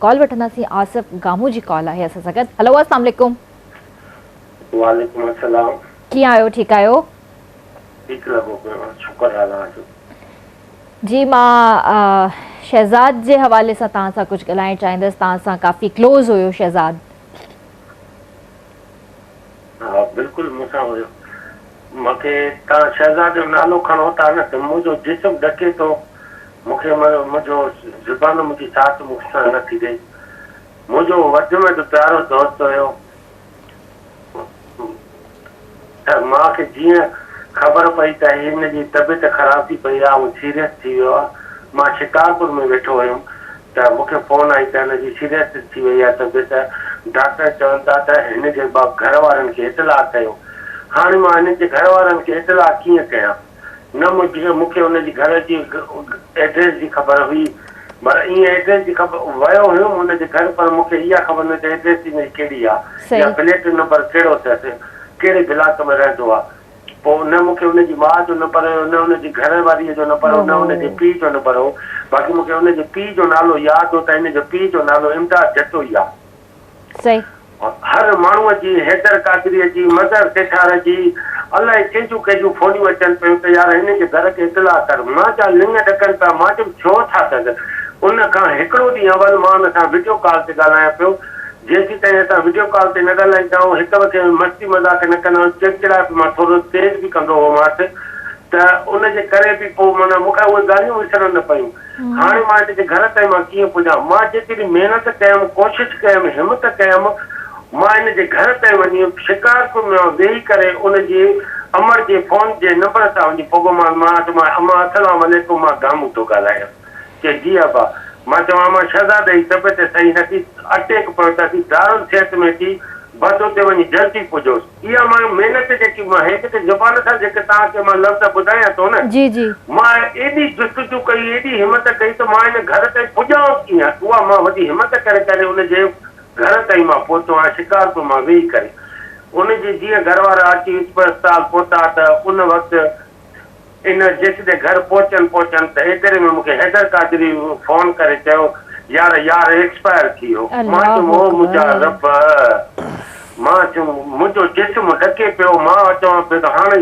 Call وٺنداسين آصف گامو جي ڪال آهي اسان سان گڏ هلو اسلام عليڪم. وعليڪم السلام. ڪيئن آهيو ٺيڪ آهيو. ٺيڪ لڳو پيو آهيان شڪر الله جو. جي مان شهزاد جي حوالي سان توهان سان ڪجهه ڳالهائڻ چاهيندس توهان سان ڪافي ڪلوز هيو شهزاد. ها بلڪل مون سان هيو. مونکي توهان شهزاد جو نالو کڻو ٿا نه ته منهنجو جسم ڏڪي ٿو مون کي منهنجو زبان منهنجي ساٿ مون سان نه ٿي ڏئي. منهنجو وڌ ۾ وڌ پيارو دوست هيو. ته مان کي جيئن خبر پئي ته هن جي طبيعت خراب ٿي پئي آهي ۽ سيريس ٿي ويو آهي. مان شڪارپور ۾ ويٺو هيم ته مون کي فون آئي ته هن جي سيريس ٿي وئي آهي طبيعت. ڊاڪٽر چون ٿا ته هن جي گهر وارن کي اطلاع ڪيو. هاڻي مان هن جي گهر وارن کي اطلاع ڪيئن ڪيان؟ نه مون کي ان جي گهر جي ايڊريس جي خبر هئي پر ائين ايڊريس جي خبر ويو هيم ان جي گهر پر مون کي اها خبر نه ته ايڊريس ان جي ڪهڙي آ يا فليٽ نمبر ڪهڙو اٿس ڪهڙي بلاڪ ۾ رهندو آ پوء نه مون کي ان جي ماء جو نمبر هيو نه ان جي گهر واريء جو نمبر هو نه ان جي پيء جو نمبر هو باقي مون کي ان جي پيء جو نالو ياد هو ته ان جي پيء جو نالو امداد جتوئي آ. صحيح. هر ماڻهوء جي، حيدر قادريء جي، مظهر سيٺار جي، الائي ڪنهن جون ڪنهن جون فونيون اچن پيون ته يار هن جي گهر کي اطلاع ڪر. مان جا لڱ ڏڪن پيا، مان چيم ٿيو ڇا اٿس؟ ان کان هڪڙو ڏينهن اول مان ان سان وڊيو ڪال تي ڳالهايان پيو. جيسيتائين اسان وڊيو ڪال تي نه ڳالهائيندا آهيون، هڪ ٻئي کي مستي مذاق نه ڪندا آهيون، چڙچڙائپ مان ٿورو تيز به ڪندو هومانس ته ان جي ڪري به پوء معنيٰ مون کان اهي ڳالهيون وسرن نه پيون. هاڻي مان هن جي گهر تائين مان ڪيئن پڄان؟ مان جيتري محنت ڪيم، ڪوشش ڪيم، همت ڪيم، مان هن جي گهر تائين وڃي شڪارپور ۾ ويهي ڪري ان جي امڙ جي فون جي نمبر تان وڃي پڳومانس. مان چيومانس، امان السلام عليڪم، مان گامون ٿو ڳالهايان. چي جي ابا. مان چيو امان شهزادي جي طبيعت صحيح نه ٿي، اٽيڪ پيو اٿس، دارالصحت ۾ ٿي، بس اتي وڃي جلدي پڄوس. اها مان محنت جيڪي مان هي جيڪي زبان سان جيڪي توهان کي مان لفظ ٻڌايان ٿو نه جي جي. مان ايڏي جستجو ڪئي ايڏي همت ڪئي ته مان ان گهر تائين پڄان ڪيئن اها مان وڏي همت ڪري ڪري ان جي گهر تائين مان پهتو آهيان شڪارپور مان ويهي ڪري ان جي جيئن گهر وارا اچي اسپتال پهتا ته ان وقت ان جيسيتائين گهر پهچن پهچن ته ايتري ۾ مون کي حيدر قادري فون ڪري چيو يار يار ايڪسپائر ٿي ويو. مان الله چيم او منهنجا اڪبر. رب مان چيم منهنجو جسم ڏڪي پيو مان چوان پيو ته هاڻي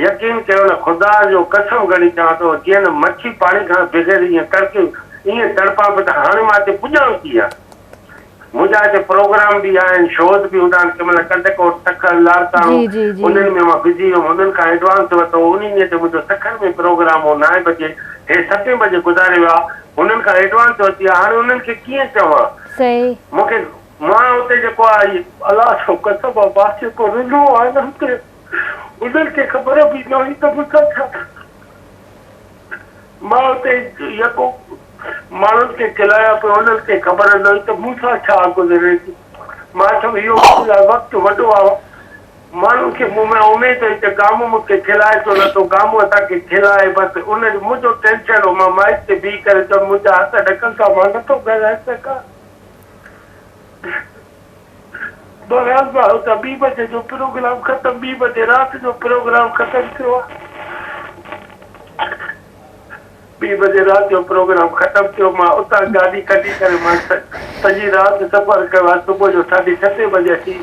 يقين ڪيو نه خدا جو قسم ڳڻي چوان ٿو جيئن نه مڇي پاڻي کان بغير ائين تڙڪي ائين تڙپان پيو ته هاڻي مان هتي پڄان ڪيئن. منهنجا هتي پروگرام به آهن، شوز به هوندا آهن، ڪنهن مهل ڪنڌڪوٽ، سکر، لاڙڪاڻو جي جي جي. انهن ۾ مان بزي هيم، انهن کان ايڊوانس ورتو هو، انهي ڏينهن تي منهنجو سکر ۾ پروگرام هو نائين بجي، هي ستين بجي گذاري ويا، هنن کان ايڊوانس ورتي آهي، هاڻي انهن کي ڪيئن چوان، صحيح. مون کي مان اتي جيڪو آهي الله جو قسم آهي مان جيڪو رنو آهي نه اتي انهن کي خبر به نه هئي ته مون سان ڇا ٿيو. مان اتي يڪو ماڻهن کي کلايان پيو، انهن کي خبر نه هئي ته مون سان ڇا گذري ٿي. مان چيم اهو منهنجي لاء وقت وڏو آهي. ماڻهن کي مون ۾ اميد هئي ته گامون مون کي کلائي ٿو نه ٿو، گامون اسان کي کلائي بس ان جو منهنجو ٽينشن هو. مان مائيڪ تي بيهي ڪري چيم منهنجا هٿ ڏڪن ٿا، مان نه ٿو ڳالهائي سگهان. بهرحال مان اتان ٻي بجي جو پروگرام ختم ٻي بجي رات جو پروگرام ختم ٿيو آ. ٻي بجي رات جو پروگرام ختم ٿيو مان اتان گاڏي ڪڍي ڪري مان سڄي رات سفر ڪيو آ صبح جو ساڍي ستين بجي اچي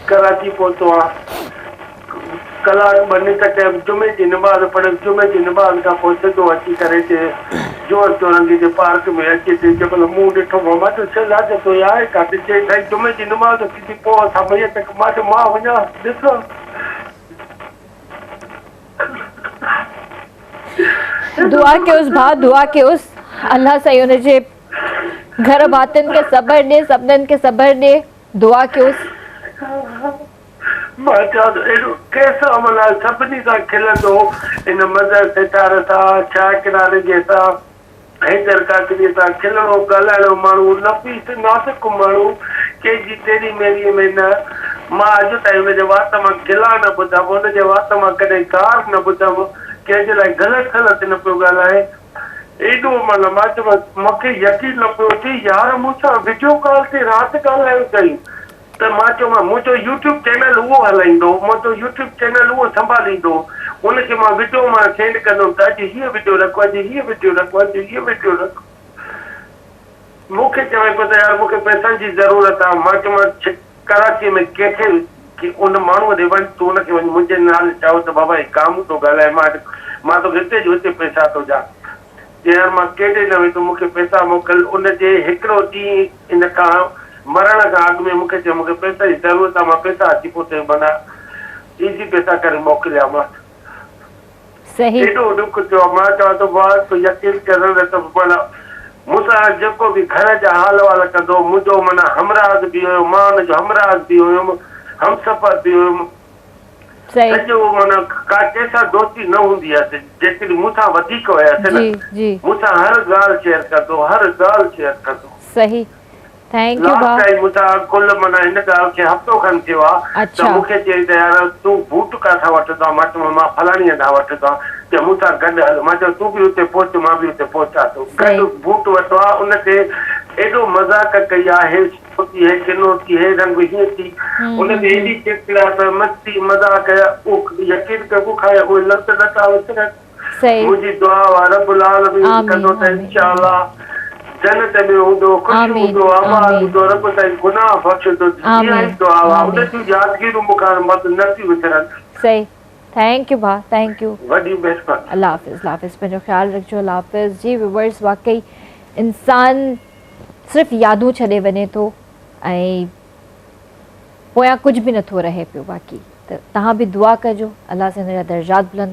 ڪراچي پهتو آ. ڪلاڪ ٻه نت ڪيم، جمعي جي نماز پڙهيم، جمعي جي نماز کان پوء سڌو اچي ڪري هتي جوهر چورنگي جي پارڪ ۾ اچي هتي جنهن مهل منهن ڏٺو مان، مان چيو شهزاد جتوئي آهي ڪاٿي؟ چيائين سائين جمعي جي نماز ٿيندي پوء اسان ميت کي، مان چيو مان وڃان ڏسان. دعا ڪيوس ڀاء دعا ڪيوس الله سائين ان جي گهر ڀاتين کي صبر ڏي سڀنن کي صبر ڏي دعا ڪيوس. مان چوان ٿو اهڙو ڪنهن سان عمل آهي سڀني سان کلندو هو ان مظهر ستار سان شاهه نارنگي سان حيدر قادري سان کلڻو ڳالهائڻو ماڻهو نفيس نازڪ ماڻهو ڪنهن جي تيري ميري ۾ نه مان اڄ تائين ان جي وات مان گلا نه ٻڌم ان جي وات مان ڪڏهن گار نه ٻڌم ڪنهن جي لاء غلط سلط نه پيو ڳالهائي ايڏو معنيٰ مان چيو مونکي يقين نه پيو اچي يار مون سان وڊيو ڪال تي رات ڳالهايو اٿئي ته مان چيومان منهنجو يوٽيوب چينل اهو هلائيندو، منهنجو يوٽيوب چينل اهو سنڀاليندو، ان کي مان وڊيو مان سينڊ ڪندم ته اڄ هيء وڊيو رک، اڄ هيء وڊيو رک، اڄ هيء وڊيو رک. مون کي چوي پيو ته يار مون کي پئسن جي ضرورت آ، مان چيومانس ڪراچيء ۾ ڪنهن کي ان ماڻهوء ڏي وڃ، تون ان کي وڃي منهنجي نالي چئو ته بابا هي ڪامون ٿو ڳالهائي، مان مان توکي هتي جو هتي پئسا ٿو ڏيان. چي يار مان ڪيڏي نه ويندم، مون کي پئسا موڪل. ان جي هڪڙو ڏينهن ان کان مرڻ کان اڳ ۾ مون کي چيو مون کي پئسن جي ضرورت آ، مان پئسا اچي پهتو معنيٰ ايزي پئسا ڪري موڪليامانس. صحيح. ايڏو ڏک ٿيو آ، مان چوان ٿو ڀاء تون يقين ڪر نه ته معنيٰ مون سان جيڪو به گهر جا حال احوال ڪندو هو، منهنجو معنيٰ همراز به هيو، مان ان جو همراز به هيم، همسفر به هيم، صحيح. سڄو معنيٰ ڪا ڪنهن سان دوستي نه هوندي هيس، جيتري مون سان وڌيڪ هيس نه، جي جي. مون سان هر ڳالهه شيئر ڪندو هو، هر ڳالهه شيئر ڪندو هو. صحيح. Thank you last ڀاء. ٽائيم مون سان ڪل معنيٰ هن ڳالهه کي هفتو کن ٿيو آ ته اڇا. مون کي چيائين ته يار تون بوٽ ڪاٿان وٺندو آن مان چيومانس مان فلاڻي هنڌان وٺندو آن چي مون سان گڏ هل مان چيو تون به اتي پهچ مان به اتي پهچان ٿو گڏ صحيح. بوٽ ورتو آ ان تي ايڏو مذاق ڪئي آ هي سو ٿي هي ڪنو ٿي هي رنگ هيئن ٿي هم ان هم تي هم. ايڏي چڙچڙائپ مستي مذاق اهو يقين ڪر مون کان اهي لفظ نه ٿا وسرن. صحيح. منهنجي دعا آ رب العالمين آمين ڪندو ته آمين انشاء الله جنت ۾ هوندو خوش آمين هوندو آباد آمين هوندو رب سائين گناهه بخشندو اها ئي آمين دعا آ ان آمين جون يادگيرون مون کان مت نه ٿيون وسرن. صحيح thank you ڀاء thank you. وڏي مهرباني. الله حافظ الله حافظ پنهنجو خيال رکجو الله حافظ جي ويورز واقعي انسان صرف يادون ڇڏي وڃي ٿو ۽ پويان ڪجهه به نٿو رهي پيو باقي ته توهان به دعا ڪجو الله سائين هن جا درجات بلند.